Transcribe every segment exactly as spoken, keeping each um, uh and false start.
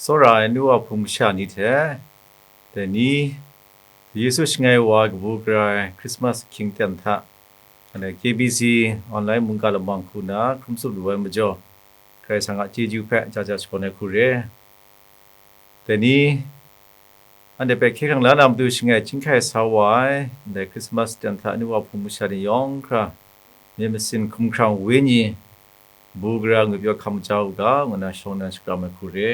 Tsawra ai nu wa hpung masha ni hte, dai ni, Yesu shangai wa ai kabu gara ai Krismas ahkying ten hta, anhte K B C online mungga lamang hku na hkrum tsup lu ai majaw, Karai Kasang a chyeju hpe ja ja shabawn ai hku re. Dai ni, anhte hpe hkye hkrang la na matu shangai chyinghkai sa wa ai, ndai Krismas ten hta nu wa hpung masha ni yawng hkra, myit masin hkumhkrang wenyi, bu gara ngwipyaw hkam maja u ga, ngu na shawng nnan shakram ai hku re.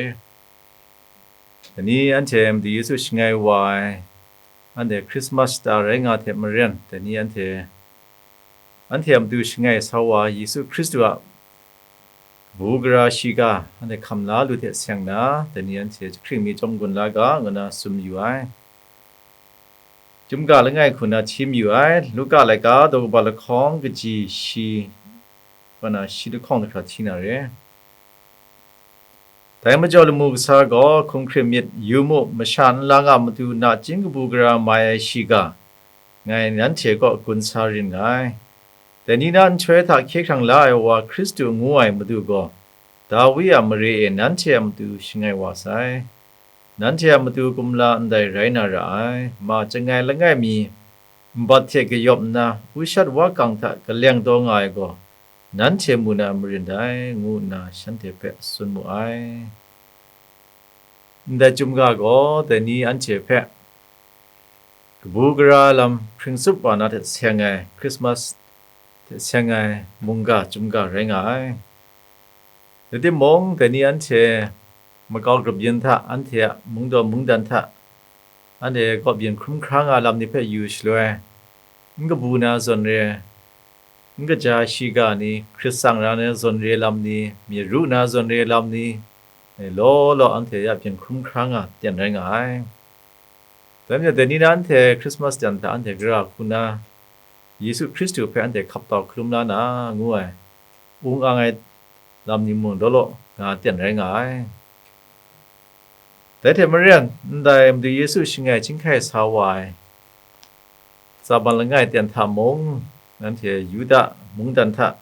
Dai ni anhte Madu Yesu shangai wa ai, anhte Krismas shata rai nga hte maren, dai ni anhte, anhte a matu shangai sa wa Yesu Hkristu a bu gara shiga, anhte hkam la lu hte seng na, dai ni anhte jahkring mi chyawm gun la ga, ngu na tsun yu ai. Chyum ga langai hku na hti mayu ai, Luka laika daw kaba lahkawng kaji shi, kaw na shi lahkawng hta hkra hti na re. Dai majaw lamu kasa gaw, hkum hkrit myit, yu mu, masha nlang a matu nachying kabu gara mai ai shiga, ngai nanhte kaw gun sa rin nga ai. Dai ni na nhtoi hta hkye hkrang la ai wa Hkristu ngu ai Madu gaw, Dawi a mare e nanhte a matu shangai wa sai. Nanhte a matu kumla ndai rai na ra ai, ma chyangai langai mi, nbat hte kayawp nna, ushat wa kang hta kaleng taw nga ai gaw, nanhte mu na marin dai, ngu nna shanhte hpe tsun mu ai. Ndai chyum ga gaw, dai ni anhte hpe kabu gara lam hpring tsup wa na hte seng ai, Krismas hte seng ai mungga chyum ga rai nga ai. Rai timung, dai ni anhte makau grup yin hta, anhte a mungdaw mungdan hta, anhte kaw byin hkrum hkra nga lam ni hpe yu shaloi, n kabu na zawn re, n kaja shiga ni, hkrit tsang na zawn re lam ni, myit ru na zawn re lam ni, e, law law anhte ya byin hkrum hkra nga ten rai nga ai. Dai majaw, dai ni na anhte Krismas jan hta anhte gara hku na Yesu Hkristu hpe anhte hkap tau hkalum la na, ngu ai, ung ang ai lam ni mung law law nga ten rai nga ai. Dai hte maren, ndai Madu Yesu shangai chyinghkai sa wa ai tsaban langai ten hta mung, nanhte Yuda mungdan hta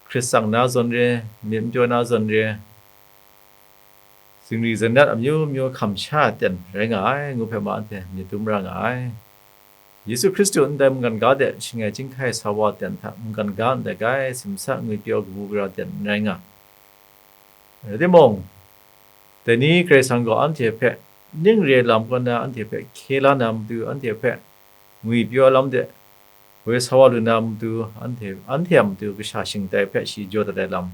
hkrit tsang na zawn re, myit n pyaw na zawn re, zingri zanat amyu myu hkam sha ten rai nga ai, ngu hpe ma anhte myit dum ra nga ai. Yesu Hkristu ndai mungkan ga de shangai chyinghkai sa wa ten hta mungkan ga ndai kai simsa ngwipyaw kabu gara ten n rai nga. Rai timung, dai ni Karai Kasang gaw anhte hpe ning re lam kaw na anhte hpe hkye la na matu, anhte hpe ngwipyaw lam de woi sa wa lu na matu, anhte, anhte a matu kasha shingtai hpe shi jaw dat ai lam,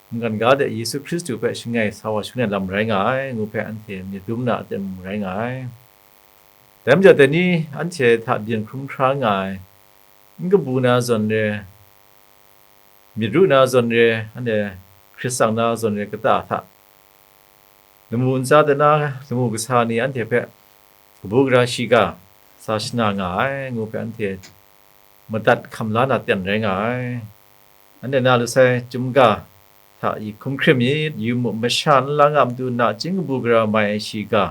mungkan ga de Yesu Hkristu hpe shangai sa wa shangun ai lam rai nga ai, ngu hpe anhte myit dum na aten mung rai nga ai. Dai majaw, dai ni anhte hta byin hkrum hkra nga ai, n kabu na zawn re, myit ru na zawn re, anhte hkrit tsang na zawn re kata hta, lamu ntsa de na lamu kasa ni anhte hpe kabu gara shiga sa shana nga ai, ngu hpe anhte madat hkam la na ten rai nga ai. Anhte na lu sai, chyum ga hta i hkum hkrim myit, yu mu, masha nlang a matu nachying kabu gara mai ai shiga,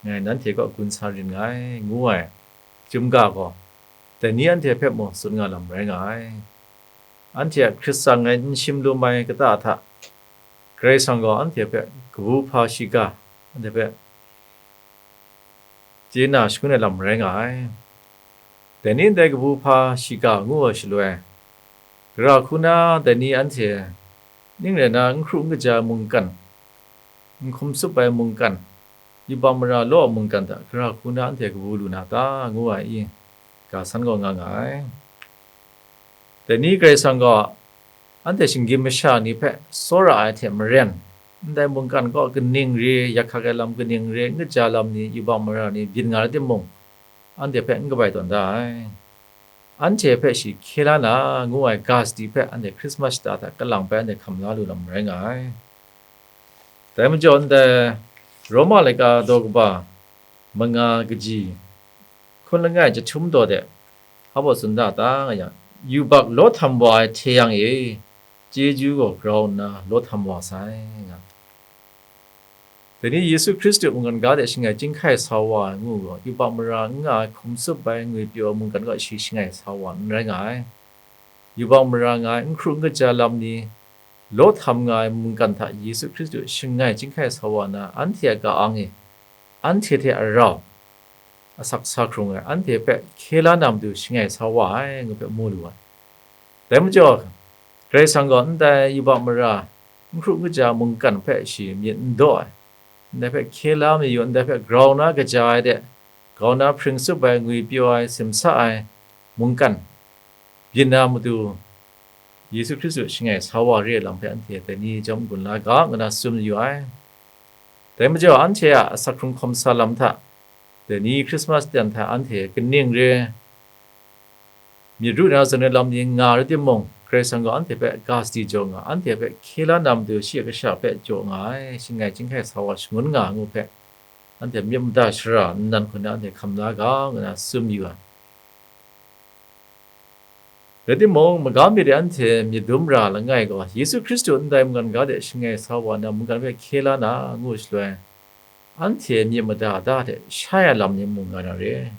ngai nanhte kaw gun sa rin nga ai, ngu ai chyum ga gaw, dai ni anhte hpe mung tsun nga lam rai nga ai. Anhte a hkrit tsang ai n shim lum ai kata hta, Karai Kasang gaw anhte hpe kabu hpa shiga, anhte hpe chye na shangun ai lam rai nga ai. Dai ni ndai kabu hpa shiga ngu ai shaloi, gara hku na dai ni anhte ning rai na n hkru n kaja ai mungkan, n hkum tsup ai mungkan, yubak mara law ai mungkan hta gara hku na anhte kabu lu na ta, ngu ai i, ga san gaw nga nga ai. Dai ni Karai Kasang gaw anhte shinggyim masha ni hpe tsawra ai hte maren, ndai mungkan kaw kaning re, yak hkak ai lam kaning re, n kaja lam ni, yubak mara ni byin nga rai timung, anhte hpe n kabai tawn da ai. Anhte hpe shi hkye la na, ngu ai ga sadi hpe anhte Krismas shata hta kalang bai anhte hkam la lu lam rai nga ai. Dai majaw, ndai Roma laika daw kaba manga kaji hkun langai jahtum daw de, hpa baw tsun da ta nga yang, yubak law htam wa ai hte yang e, chyeju gaw grau nna law htam wa sai, nga. Dai ni Yesu Hkristu mungkan ga de shangai chyinghkai sa wa ai ngu gaw, yubak mara n nga ai, hkum tsup ai, ngwipyaw ai mungkan gaw shi shangai sa wa n rai nga ai. Yubak mara nga ai, n hkru n kaja lam ni, law htam nga ai mungkan hta Yesu Hkristu shangai chyinghkai sa wa na, anhte a ka-ang e, anhte hte a rau, asak sa hkrung ai, anhte hpe hkye la na matu shangai sa wa ai, ngu hpe mu lu ai. Dai majaw, Karai Kasang gaw ndai yubak mara, n hkru n kaja mungkan hpe shi myit n daw ai, ndai hpe hkye la mayu, ndai hpe grau na kaja ai de, grau na hpring tsup ai, ngwipyaw ai, simsa ai mungkan byin na matu, Yesu Hkristu shangai sa wa re ai lam hpe anhte dai ni chyawm n-gun la ga, ngu na tsun yu ai. Dai majaw, anhte a asak hkrung hkawm sa lam hta, dai ni Hkrismas ten hta anhte kaning re myit ru na zawn ai lam ni nga rai timung, Karai Kasang gaw anhte hpe ga sadi jaw nga, anhte hpe hkye la na matu shi a kasha hpe jaw nga ai, shangai chyinghkai sa wa shangun nga ai ngu hpe, anhte myit mada shara nnan hku na anhte hkam la ga, ngu na tsun yu ai. Rai timung, magam myit e anhte myit dum ra langai gaw, Yesu Hkristu ndai mungkan ga de shangai sa wa na mungkan hpe hkye la na, ngu shaloi, anhte myit mada da hte shai ai lam ni mung nga na re.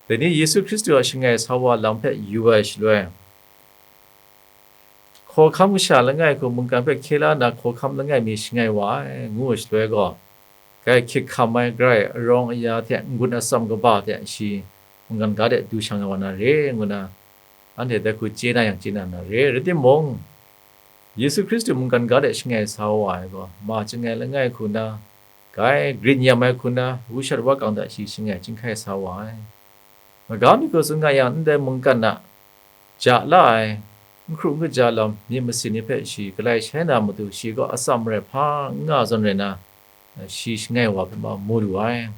Dai ni Yesu Hkristu a shangai sa wa lam hpe yu ai shaloi, hkawhkam kasha langai hku mungkan hpe hkye la na hkawhkam langai mi shangai wa ai, ngu ai shaloi gaw, grai hkyit hkam ai grai arawng aya hte n-gun atsam kaba hte shi mungkan ga de du shang wa na re, ngu na anhte dai hku chye na yang chye na na re. Rai timung, Yesu Hkristu mungkan ga de shangai sa wa ai gaw, ma chyangai langai hku na, grai grit nyam ai hku na, wushat wa kang hta shi shangai chyinghkai sa wa ai. Magam myit hku tsun nga yang, ndai mungkan a ja la ai, n hkru n kaja lam myit masin ni hpe shi galai shai na matu, shi gaw atsam rai hpa n nga zawn rai na, shi shangai wa hpe ma mu lu ai.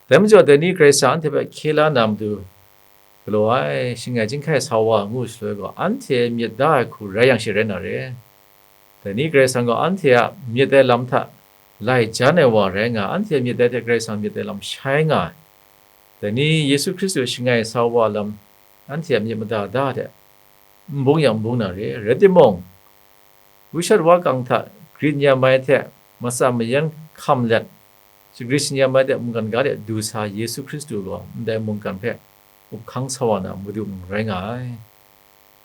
Dai majaw, dai ni Karai Kasang anhte hpe hkye la na matu galaw ai, shangai chyinghkai sa wa ngu shaloi gaw, anhte myit da ai hku rai yang shi rai na re. Dai ni Karai Kasang gaw anhte a myit ai lam hta lai jan ai wa rai nga, anhte myit ai hte Karai Kasang myit ai lam shai nga ai. Dai ni Yesu Hkristu shangai sa wa lam, anhte a myit mada da hte n bung yang n bung na re. Rai timung, wushat wa kang hta grit nyam ai hte matsan mayan hkam let, shagrit shanyam ai hte mungkan ga de du sa Yesu Hkristu gaw ndai mungkan hpe up hkang sa wa na madu mung rai nga ai.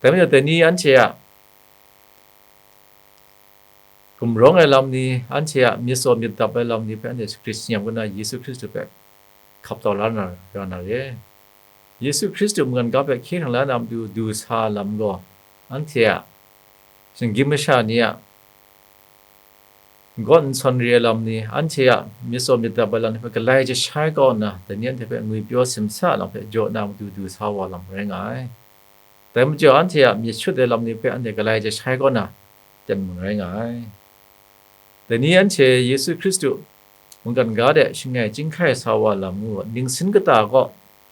Dai majaw, dai ni anhte a gumrawng ai lam ni, anhte a myit tsaw myit dap ai lam ni hpe anhte shagrit shanyam kau na Yesu Hkristu hpe hkap tau la na ra na re. Yesu Hkristu mungkan ga hpe hkye hkrang la na matu du sa lam gaw, anhte a shinggyim masha ni a n-gawn n sawn re ai lam ni, anhte a myit tsaw myit dap ai lam ni hpe galai jashai kau nna, dai ni anhte hpe ngwipyaw simsa lam hpe jaw na matu du sa wa lam rai nga ai. Dai majaw, anhte a myit shut ai lam ni hpe anhte galai jashai kau na, ten mung rai nga ai. Dai ni anhte Yesu Hkristu mungkan ga de shangai chyinghkai sa wa lam ngu ningsin kata kaw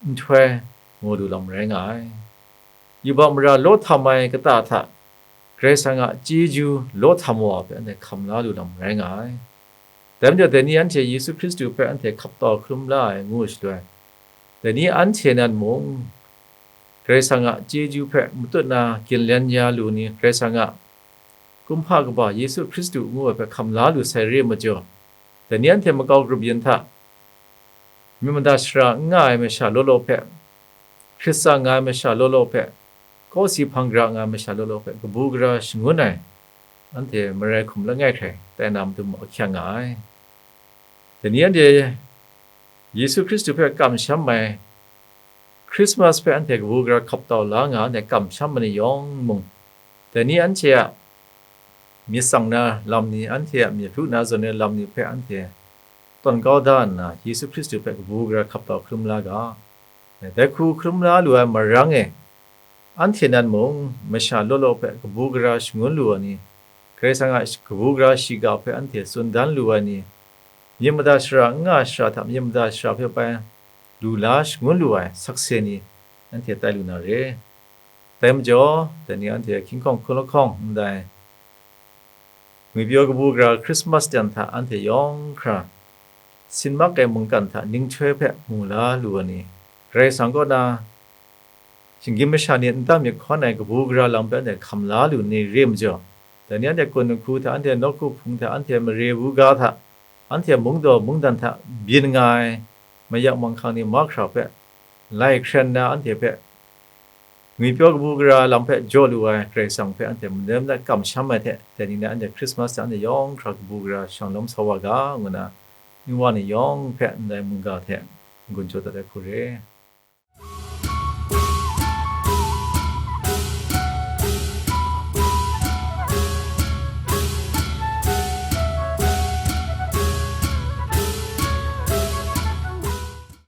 nhtoi mu lu lam rai nga ai. Yubak mara law htam ai kata hta Karai Kasang a chyeju law htam wa hpe anhte hkam la lu lam rai nga ai. Dai majaw, dai ni anhte Yesu Hkristu hpe anhte hkap tau hkrum la ai ngu shaloi, dai ni anhte nan mung Karai Kasang a chyeju hpe matut na ginlen ya lu ni, Karai Kasang a kumhpa kaba Yesu Hkristu ngu ai hpe hkam la lu sai re majaw, dai ni anhte makau grup yin hta myit mada shara n nga ai masha law law hpe, hkrit tsang nga ai masha law law hpe, kawsi hpang gara nga ai masha law law hpe kabu gara shangun ai, anhte marai hkum langai hkrai tai na matu mung ahkyak nga ai. Dai ni anhte Yesu Hkristu hpe kamsham ai Hkrismas hpe anhte kabu gara hkap tau la nga ai kamsham ai ni yawng mung, dai ni anhte a myit tsang na lam ni, anhte a myit ru na zawn ai lam ni hpe anhte tawn kau da nna, Yesu Hkristu hpe kabu gara hkap tau hkrum la ga. Dai hku hkrum la lu ai marang e, anhte nan mung masha law law hpe kabu gara shangun lu ai ni, Karai Kasang a kabu gara shiga hpe anhte tsun dan lu ai ni, myit mada shara n nga shara hta myit mada shara hpe bai lu la shangun lu ai sakse ni, anhte tai lu na re. Dai majaw, dai ni anhte hkying hkawng hkun lahkawng ndai ngwipyaw kabu gara Hkrismas jan hta anhte yawng hkra sin mak ai mungkan hta ninghtoi hpe mu la lu ai ni, Karai Kasang kaw na shinggyim masha ni nta myit hkawn ai kabu gara lam hpe anhte hkam la lu ni re majaw, dai ni anhte kun nhku hta, anhte nawku hpung hta, anhte mare buga hta, anhte mungdaw mungdan hta byin nga ai mayak manghkang ni mahkra hpe lai hkren na anhte hpe Ngwipyaw kabu gara lam hpe jaw lu ai Karai Kasang hpe anhte madam dat kamsham ai hte, dai ning de anhte Krismas hta anhte yawng hkra kabu gara shanglawm sa wa ga, ngu na, Nuwa ni yawng hpe ndai mungga hte n-gun jaw dat ai hku re.